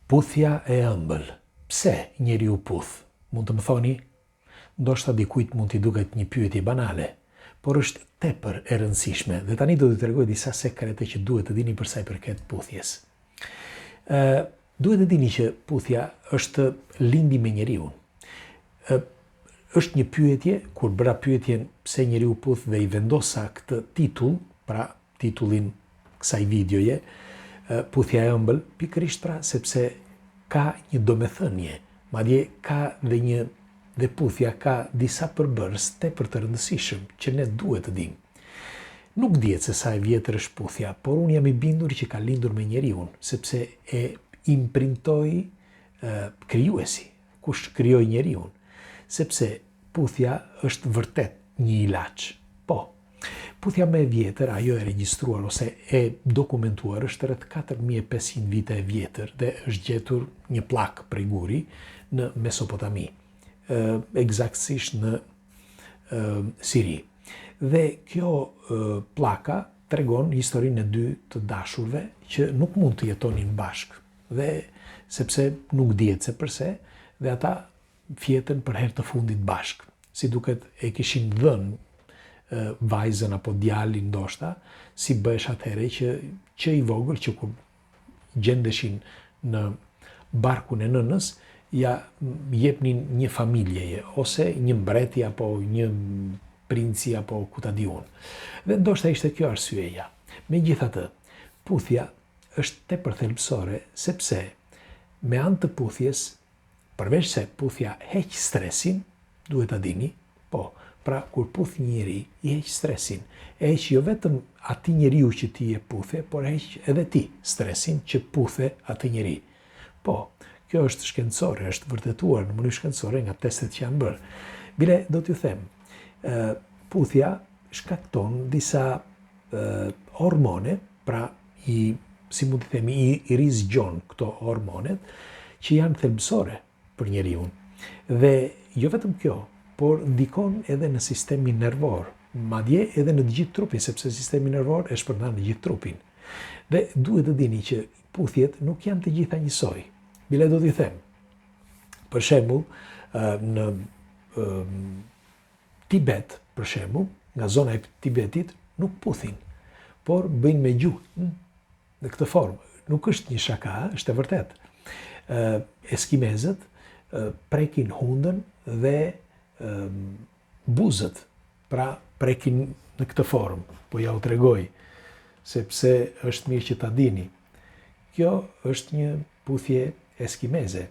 Puthja e ëmbël. Pse njeriu puth? Mund të më thoni? Ndoshta dikujt mund t'i duket një pyetje banale, por është tepër e rëndësishme dhe tani do t'ju tregoj disa sekrete që duhet të dini për sa i përket puthjes. Ë, duhet të dini që puthja është lindi me njeriun. Ë, është një pyetje, kur bëra pyetjen pse njeriu puth dhe i vendosa këtë titull, pra titullin kësaj videoje, Puthja e ëmbël, pikërisht pra sepse ka një domethënie, madje ka dhe një dhe puthja ka disa përbërës tepër të rëndësishëm që ne duhet të dimë. Nuk dihet se sa e vjetër është puthja, por unë jam i bindur që ka lindur me njeriun, sepse e imprintoi krijuesi, kush krijoi njeriun, sepse puthja është vërtet një ilaç. Po, Puthja më e vjetër, ajo e regjistruar ose e dokumentuar është rreth 4500 vite e vjetër dhe është gjetur një pllakë prej guri në Mesopotami, ekzaktësisht në Siri. Dhe kjo pllaka tregon historinë e dy të dashurve që nuk mund të jetonin bashkë dhe sepse nuk dihet se përse dhe ata fjetën për herë të fundit bashkë. Si duket e kishin dhënë vajzën apo djalin ndoshta, si bëhesh atëherë që që i vogël që kur gjendeshin në barkun e nënës, ja jepnin një familjeje ose një mbreti apo një princi apo ku ta di unë. Dhe ndoshta ishte kjo arsyeja. Megjithatë, puthja është tepër thelbësore sepse me anë të puthjes Përveç se puthja heq stresin, duhet ta dini, po, pra kur puth një njeri, i heq stresin. E heq jo vetëm atij njeriu që ti e puthe, por e heq edhe ti stresin që puthe atë njeri. Po, kjo është shkencore, është vërtetuar në mënyrë shkencore nga testet që janë bërë. Bile do t'ju them, ë puthja shkakton disa ë hormone, pra i si mund të themi, i, i rizgjon këto hormonet që janë thelbësore për njeriun. Dhe jo vetëm kjo, por ndikon edhe në sistemin nervor, madje edhe në të gjithë trupin, sepse sistemi nervor e shpërndan në gjithë trupin. Dhe duhet të dini që puthjet nuk janë të gjitha njësoj. Bile do t'i them. Për shembull, në Tibet, për shembull, nga zona e Tibetit nuk puthin, por bëjnë me gjuhë, hm, në këtë formë. Nuk është një shaka, është e vërtetë. Eskimezët prekin hundën dhe buzët, pra prekin në këtë formë, po jua tregoj, sepse është mirë që ta dini. Kjo është një puthje eskimeze.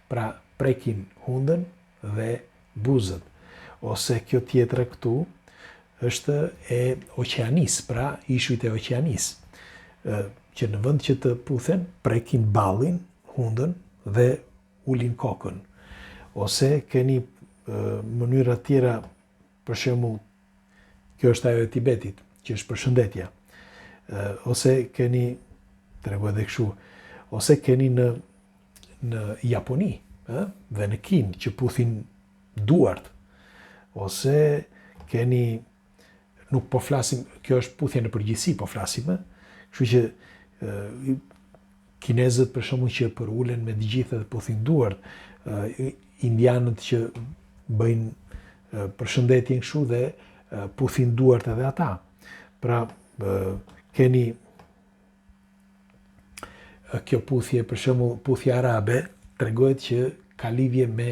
Pra prekin hundën dhe buzët. Ose kjo tjetra këtu është e Oqeanisë, pra ishujt e Oqeanisë, që në vend që të puthen, prekin ballin, hundën dhe ulin kokën. Ose keni mënyra tjera, për shembull, kjo është ajo e Tibetit, që është përshëndetja. Ose keni, tregoj edhe kështu, ose keni në në Japoni, ë, dhe në Kinë që puthin duart. Ose keni nuk po flasim, kjo është puthje në përgjithësi, po flasim, ë. Kështu që ë kinezët për shembull që përulen me të gjithë dhe puthin duart, ë indianët që bëjnë përshëndetjen kështu dhe puthin duart edhe ata. Pra, keni kjo puthje, për shembull, puthja arabe, tregohet që ka lidhje me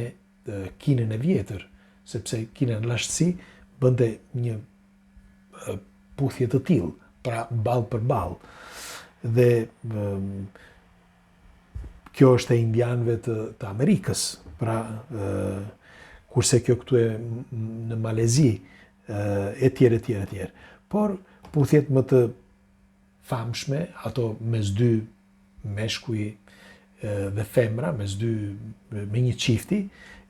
Kinën e vjetër, sepse Kina në lashtësi bënte një puthje të tillë, pra ballë për ballë. Dhe kjo është e indianëve të, të Amerikës, pra kurse kjo këtu e në Malezi, e tjerë, e tjerë, e tjerë. Por puthjet më të famshme, ato mes dy meshkuj dhe femra, mes dy me një çifti,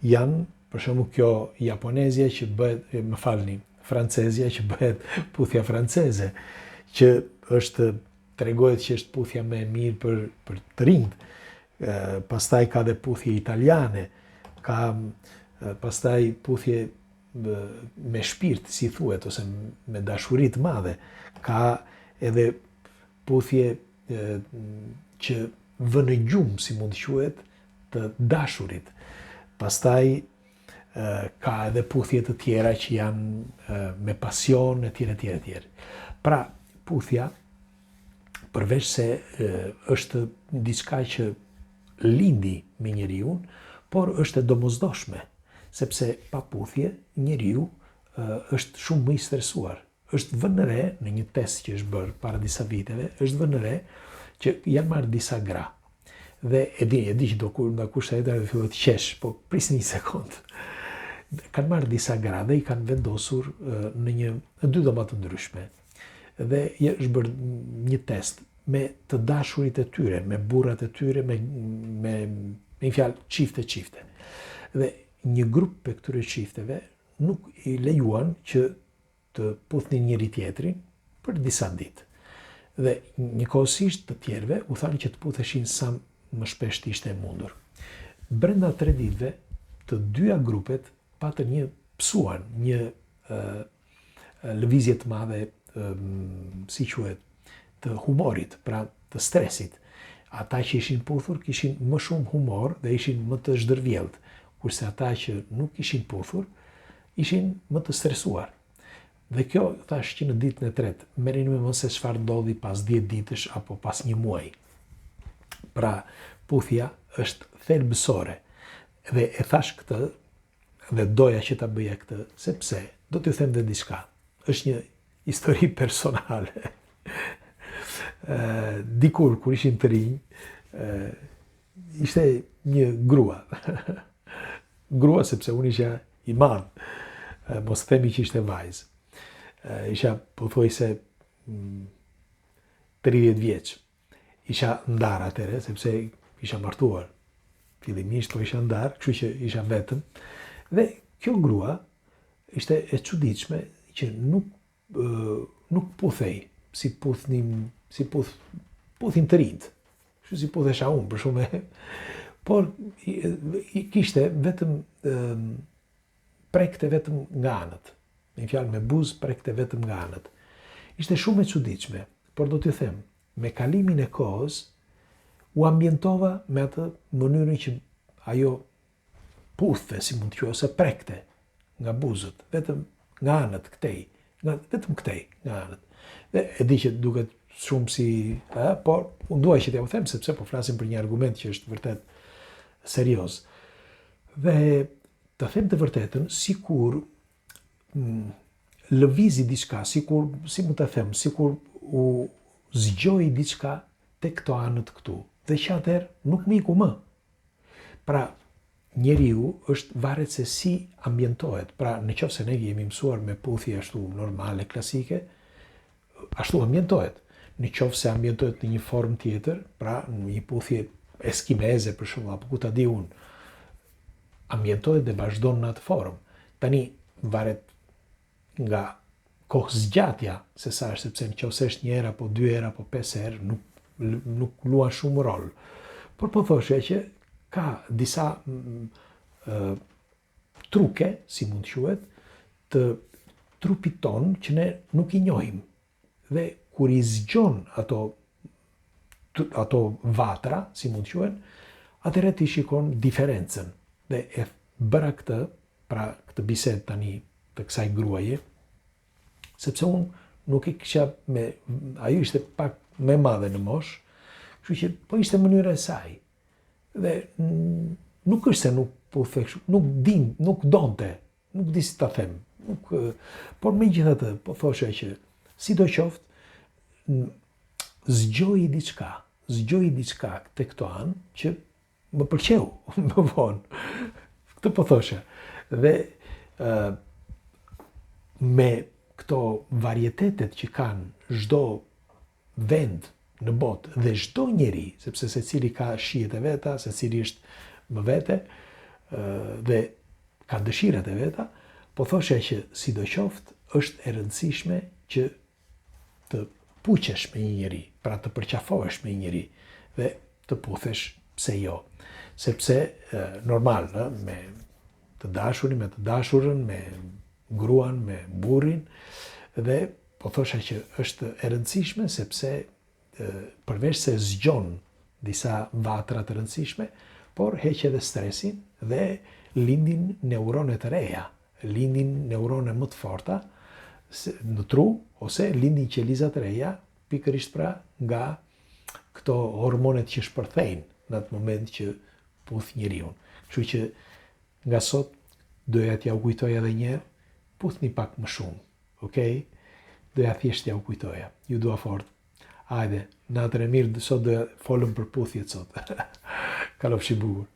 janë për shembull kjo japonezja që bëhet, më falni, francezja që bëhet puthja franceze, që është tregohet që është puthja më e mirë për për të rinjtë. Pastaj ka dhe puthje italiane, ka pastaj puthje me shpirt, si thuhet, ose me dashuri të madhe. Ka edhe puthje që vë në gjumë, si mund të quhet, të dashurit. Pastaj ka edhe puthje të tjera që janë me pasion e tjera e tjera e tjera. Pra, puthja përveç se është diçka që lindi me njeriun, por është e domosdoshme, sepse pa puthje njeriu është shumë më i stresuar. Është vënë re në një test që është bërë para disa viteve, është vënë re që janë marrë disa gra. Dhe e di, e di që do kur ndokush e dhe filloi të qesh, po prisni një sekond. Kanë marrë disa gra dhe i kanë vendosur në një në dy dhoma të ndryshme. Dhe është bërë një test me të dashurit e tyre, me burrat e tyre, me me me një fjalë çifte çifte. Dhe një grup prej këtyre çifteve nuk i lejuan që të puthnin njëri-tjetrin për disa ditë. Dhe njëkohësisht të tjerëve u thanë që të putheshin sa më shpesh të ishte e mundur. Brenda tre ditëve, të dyja grupet patën një pësuan një ë lëvizje të madhe ë si quhet të humorit, pra të stresit. Ata që ishin puthur kishin më shumë humor dhe ishin më të zhdërvjelltë, kurse ata që nuk ishin puthur ishin më të stresuar. Dhe kjo thashë që në ditën e tretë, merreni me mend se çfarë ndodhi pas 10 ditësh apo pas një muaji. Pra, puthja është thelbësore. Dhe e thashë këtë dhe doja që ta bëja këtë, sepse do t'ju them dhe diçka. Është një histori personale. Dikur kur ishim të rinj, ishte një grua. grua sepse unë isha i madh, mos themi që ishte vajzë. Isha pothuajse 30 mm, vjeç. Isha ndarë atëherë sepse isha martuar. Fillimisht po isha ndarë, kështu që isha vetëm. Dhe kjo grua ishte e çuditshme që nuk nuk puthej si puthnim, si puth, puthin të rinjtë. Kështu si puthesha unë, për shumë. Por i, i kishte vetëm prekte vetëm nga anët. Me një fjalë me buzë prekte vetëm nga anët. Ishte shumë e çuditshme, por do t'ju them, me kalimin e kohës u ambientova me atë mënyrën që ajo puthte, si mund të quhet, ose prekte nga buzët, vetëm nga anët këtej, nga vetëm këtej, nga anët. Dhe e di që duket shumë si, ë, por unë dua që t'jua them sepse po flasim për një argument që është vërtet serioz. Dhe të them të vërtetën, sikur mm, lëvizi diçka, sikur, si mund të them, sikur u zgjoi diçka te këto anët këtu. Dhe që atëherë nuk më iku më. Pra, njeriu është varet se si ambientohet. Pra, në qoftë se ne jemi mësuar me puthje ashtu normale, klasike, ashtu ambientohet. Në qoftë se ambientohet në një formë tjetër, pra në një puthje eskimeze për shembull, apo ku ta di unë, ambientohet dhe vazhdon në atë formë. Tani varet nga kohëzgjatja se sa është, sepse në qoftë se është një herë apo dy herë apo pesë herë, nuk nuk luan shumë rol. Por po thosha që ka disa ë truke, si mund të quhet, të trupit tonë që ne nuk i njohim. Dhe kur i zgjon ato ato vatra, si mund të quhen, atëherë ti shikon diferencën. Dhe e bëra këtë, pra këtë bisedë tani të kësaj gruaje, sepse unë nuk e kisha me, ajo ishte pak më e madhe në moshë, kështu që po ishte mënyra e saj. Dhe nuk është se nuk puthte kështu, nuk din, nuk donte, nuk di si ta them, nuk, por megjithatë, po thosha që sidoqoftë, zgjoi diçka, zgjoi diçka te këto anë që më pëlqeu më vonë. Këtë po thosha. Dhe ë me këto varietetet që kanë çdo vend në botë dhe çdo njeri, sepse secili ka shijet e veta, secili është më vete dhe ka dëshirat e veta, po thosha që sidoqoftë është e rëndësishme që të puqesh me një njeri, pra të përqafohesh me një njeri dhe të puthesh pse jo. Sepse normal, ë, me të dashurin, me të dashurën, me gruan, me burrin dhe po thosha që është e rëndësishme sepse përveç se zgjon. disa vatra të rëndësishme, por heq edhe stresin dhe lindin neurone të reja, lindin neurone më të forta në tru ose lindin qeliza të reja pikërisht pra nga këto hormonet që shpërthejnë në atë moment që puth njeriun. Kështu që nga sot doja t'jua kujtoj edhe një herë, puthni pak më shumë, ok? Doja thjesht t'jua kujtoja. Ju dua fort. Hajde, natën e mirë, sot doja folëm për puthjet sot. Kalofshi bukur.